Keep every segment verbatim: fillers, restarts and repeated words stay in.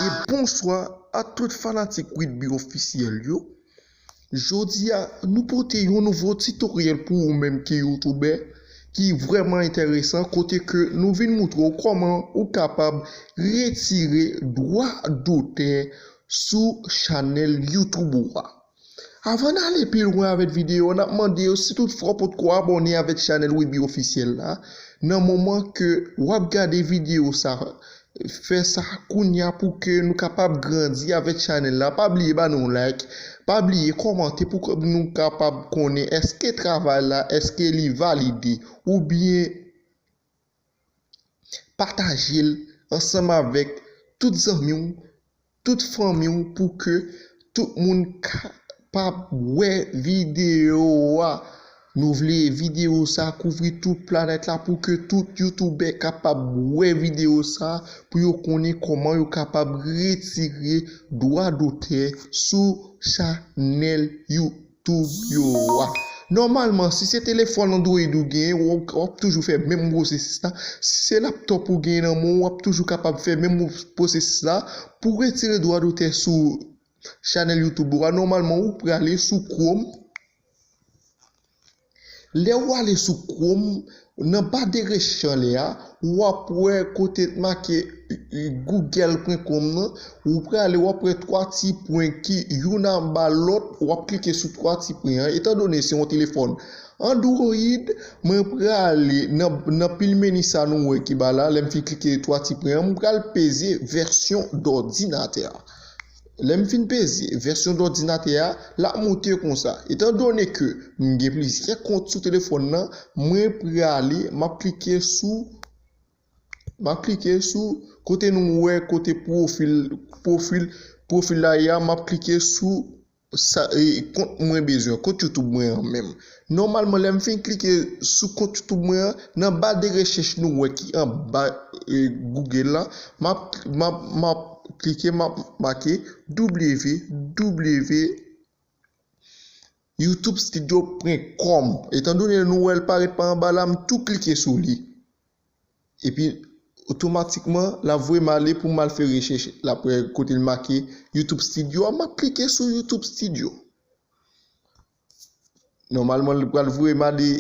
E bonswa a tout fanatik Whitby Officiel yo. Jodi a, nou pote yon nouvo titoryèl pou ou menm ki youtubè, ki vrèman enteresan, kote ke nou vin moutre w kòman ou kapab retire dwa dotè sou chanèl YouTube ou a. Avan n ale pi lwen avèk videyo a, n ap mande w, si toutfwa w potko abòne avèk chanèl Whitby Officiel la, nan moman ke w ap gade videyo sa, fè sa kounye a pou ke nou kapab grandi avèk chanèl la. Pa bliye ba nou like, pa bliye kòmante pou ke nou kapab konnen èske travay la, èske li valide, oubyen pataje l ansanm avèk tout zanmi w, tout fanmi w, pou ke tout moun kapab wè videyo a. Nou vle videyo sa kouvri tout planèt la pou ke tout youtubè kapab wè videyo sa, pou yo konnen kòman yo kapab retire dwa dotè sou chanèl YouTube yo a. Nòmalman, si se telefòn Android ou gen, w ap, w ap toujou fè menm pwosesis la. Si se laptòp ou gen nan men w, w ap toujou kapab fè menm pwosesis la pou retire dwa dotè sou chanèl YouTube ou a. Nòmalman, ou prale sou Chrome. Lè w ale sou Chrome, nan ba de rechèch anlè a, w ap wè kote t make Google pwen com nan. Ou prale, w ap wè twa ti pwen ki youn anba lòt. W ap klike sou twa ti pwen an. Etandone se yon telefòn Android, mwen prale nan, nan pil meni sa nou wè ki ba la. Lè m fin klike twa ti pwen an, m pral peze vèsyon dòdinatè a. Lè m fin peze vèsyon dòdinatè a, l ap monte konsa. Etandone ke m gen plizyè kont sou telefòn nan, mwen prale, m ap klike sou, m ap klike sou kote nou wè kote pwofil, pwofil, pwofil la ye a, m ap klike sou sa, e, kont mwen bezwen, kont YouTube mwen an menm. Nòmalman, lè m fin klike sou kont YouTube mwen an, nan ba de rechèch nou wè ki anba, e, Google la, m ap, m ap, m ap klike, m ap make W W W YouTube Studio pwen com. Etandone nou wè l parèt pa anba la, m tou klike sou li. Epi, otomatikman, l ap voye m ale pou m al fè rechèch. L ap wè kote l make YouTube Studio a, m ap klike sou YouTube Studio. Nòmalman, li pral voye m ale,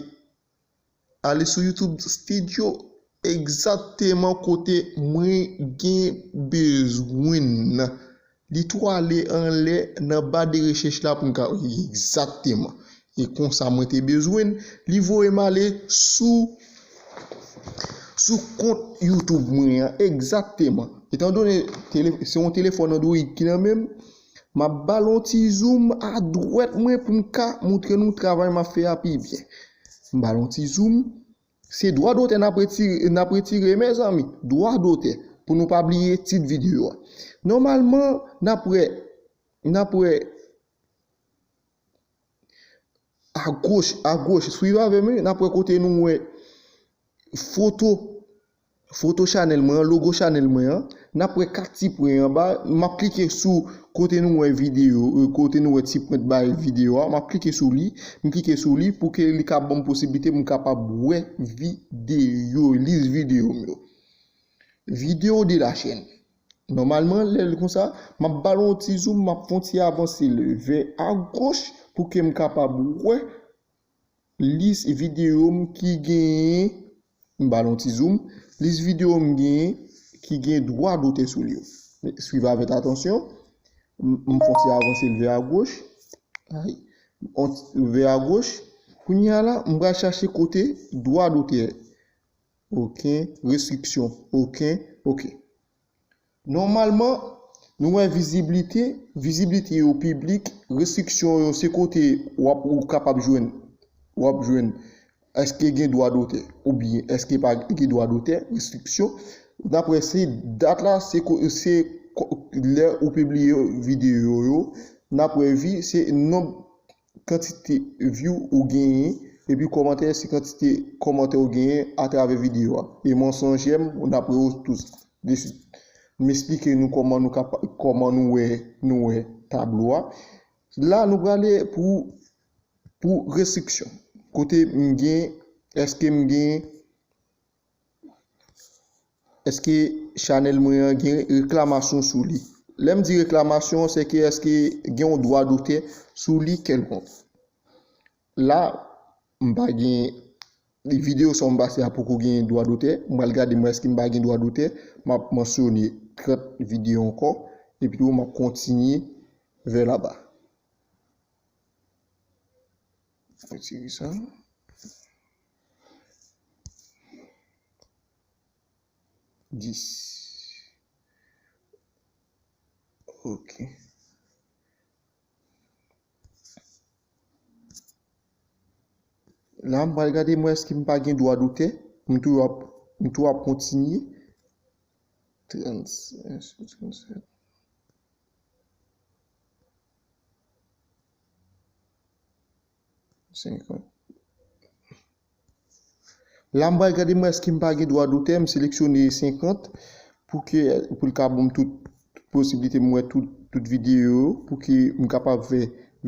ale sou YouTube Studio egzakteman kote mwen gen bezwen l. Li tou ale anlè nan ba de rechèch la pou m ka, egzakteman. E konsa mwen te bezwen l, li voye m ale sou, sou kont YouTube mwen an, egzakteman. Etandone tele-, se yon telefòn Android ki nan men m, m ap ba l yon ti zoom adwèt mwen pou m ka montre nou travay m ap fè a pi byen. M ba l yon ti zoom. Se dwa dotè n ap retire, n ap retire, mezanmi. Dwa dotè. Pou nou pa bliye tit videyo a. Nòmalman, n ap wè, n ap wè agoch, agoch, swiv avè m, wi, n ap wè kote nou wè foto, foto chanèl mwen an, logo chanèl mwen an. N ap wè kat ti pwen anba, m ap klike sou kote nou wè videyo, e, kote nou wè ti pwen bay videyo a, m ap klike sou li, m klike sou li pou ke li ka ban m posiblite pou m kapab wè videyo, lis videyo m yo. Vidéo de la chaîne. Nòmalman, lè l konsa, m ap ba l yon ti zoom, m ap fè yon ti avanse l vè agoch pou ke m kapab wè lis videyo m ki genyen, m ba l yon ti zoom, lis videyo m genyen ki gen dwa dotè sou li yo. Swiv avèk atansyon, m, m fè yon ti avanse l vè agoch, ay, yon ti, vè agoch. Kounye a la, m pral chache kote dwa dotè. Oke, restriksyon, oke, oke. Nòmalman, nou wè viziblite, viziblite yo piblik, restriksyon yo se kote w ap, ou kapab jwenn, w ap jwenn èske gen dwa dotè oubyen èske pa gen dwa dotè, restriksyon. N ap wè se dat la, se ko-, se ko-, lè ou pibliye videyo yo, n ap wè vi, se nonb kantite view ou genyen, epi kòmantè se kantite kòmantè ou genyen atravè videyo a. E mwen se yon j'aime, n ap wè yo tous deswit. M esplike nou kòman nou kapa-, kòman nou wè, nou wè tablo a. La, nou prale pou, pou restriksyon. Kote m gen, èske m gen, Èske chanèl mwen an gen reklamasyon sou li? Lè m di reklamasyon, se ke èske gen yon dwa dotè sou li kèlkonk. La, m pa gen, videyo sa m pase a poko gen dwa dotè. M pral gade mwen èske m pa gen dwa dotè. M ap mansyone trant videyo ankò. Epi tou, m ap kontinye vè laba. Retire sa. Dis. Ok. La, m pral gade mwen èske m pa gen dwa dotè. M tou ap, m tou ap kontinye. Trannsenk, trannsenk. Senkant. La, m pral gade mwen èske m pa gen dwa dotè, m seleksyone senkant pou ke, pou l ka ban m tout, tout posiblite m wè tout, tout videyo yo, pou ke m kapab fè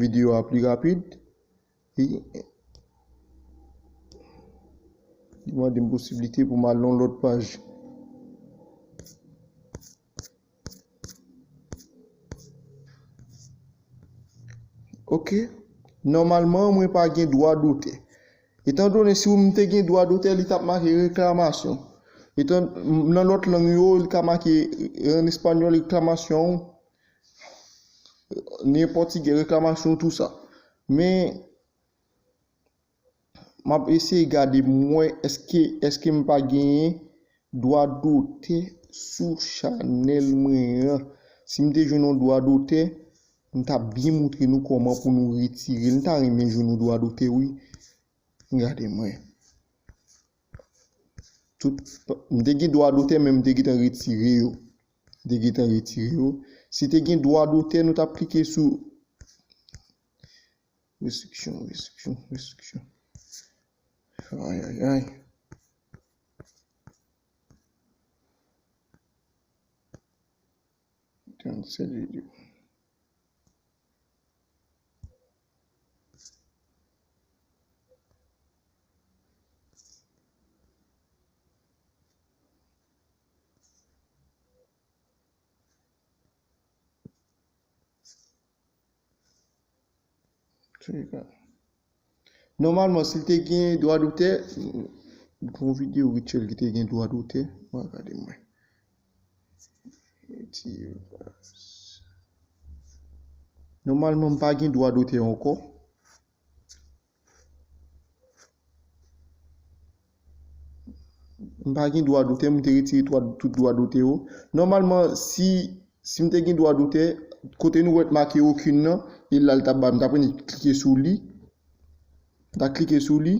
videyo a pli rapid. E li mande m posiblite pou m al nan lòt paj. Ok. Nòmalman, mwen pa gen dwa dotè. Etandone, si m te gen dwa dotè, li t ap make reklamasyon. Etan, nan lòt lang yo, li ka make, an espanyòl, reklamasyon, nan pòtigè, reklamasyon, tou sa. Men, m ap eseye gade mwen èske, èske m pa genyen dwa dotè sou chanèl mwen an. Si m te jwenn yon dwa dotè, m t ap byen montre nou kòman pou nou retire l. M ta renmen jwenn yon dwa dotè, wi. Gade mwen. Tout, m te gen dwa dotè, men m te gentan retire yo. M te gentan retire yo. Si te gen dwa dotè, nou t ap klike sou restriksyon, restriksyon, restriksyon. Ay, ay, ay. Trannsenk videyo. Nòmalman, si l te gen dwa dotè, gon videyo Rachel ki te gen dwa dotè, mwen gade mwen. Nòmalman, m pa gen dwa dotè ankò. M pa gen dwa dotè, m te retire tout dwa dotè yo. Nòmalman, si, si m te gen dwa dotè, kote nou wè t make okenn nan, e la l t ap ba m, m t ap klike sou li. M ta klike sou li.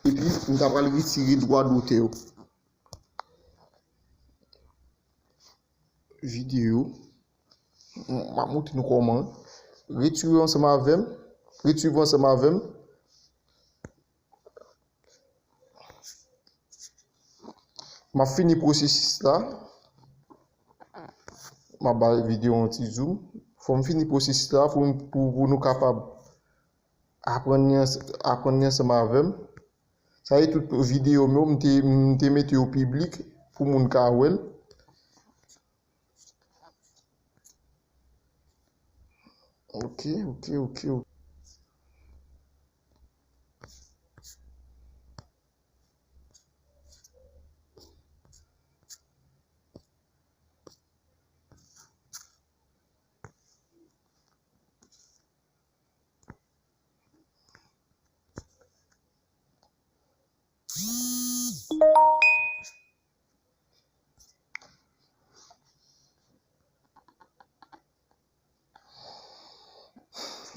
Epi, m ta pral retire dwa dotè yo. Videyo. M ap montre nou kòman. Retire ansanm avè m. Retire ansanm avè m. M ap fini pwosesis la. M ap ba videyo yon ti zoom. Fò m fini pwosesis la pou, pou, pou nou kapab aprann li ans-, aprann li ansanm avè m. Sa e tout videyo m yo, m te, m te mete yo piblik pou moun ka wè l. Ok, ok, ok, ok.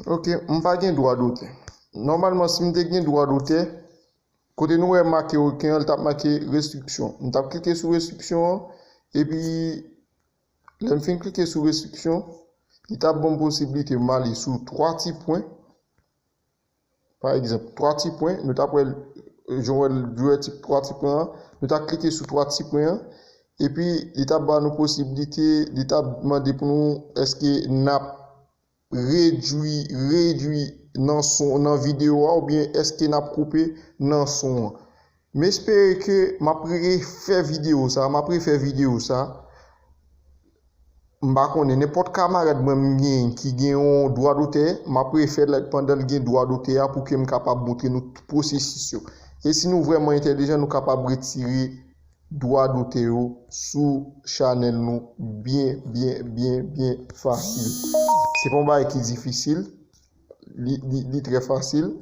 Ok, m pa gen dwa dotè. Nòmalman, si m te gen dwa dotè, kote nou wè make okenn an, li t ap make restriksyon. M t ap klike sou restriksyon an, epi lè m fin klike sou restriksyon, li t ap ban m posiblite m ale sou twa ti pwen. Pa egzanp, twa ti pwen, nou t ap wè, jan w wè l, jan w wè ti, twa ti pwen an, nou t ap klike sou twa ti pwen an, epi li t ap ba nou posiblite, li t ap mande pou nou, èske n ap redui, redui nan son, nan videyo a, oubyen èske n ap koupe nan son an. M espere ke m ap refè videyo sa, m ap refè videyo sa. M pa konnen, nenpòt kamarad mwen m gen ki gen yon dwa dotè, m ap refè l pandan l gen dwa dotè a pou ke m kapab montre nou tout pwosesis yo. E si nou vrèman entèlijan, nou kapab retire dwa dotè yo sou chanèl nou byen, byen, byen, byen fasil. Se pa yon bagay ki difisil, li, li, li trè fasil.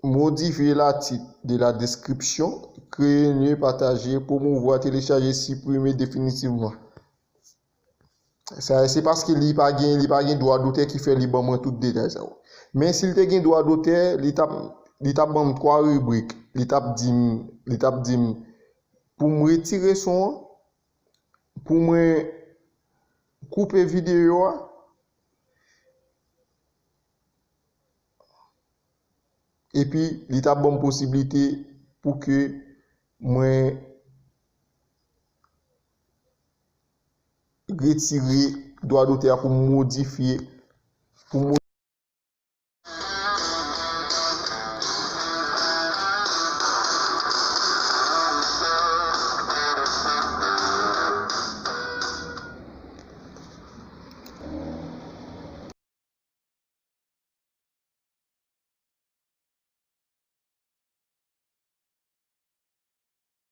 Modifye la tit de la description, kreye lyen, pataje, pwomouvwa, telechaje, siprime definitivman. Sa se paske li pa gen, li pa gen dwa dotè ki fè li ban mwen tout detay sa yo. Men si l te gen dwa dotè, li t ap, li t ap ban m twa ribrik. Li t ap di m, li t ap di m pou m retire son an, pou mwen koupe videyo a, epi li t ap ban m posiblite pou ke mwen retire dwa dotè a pou m modifye, pou m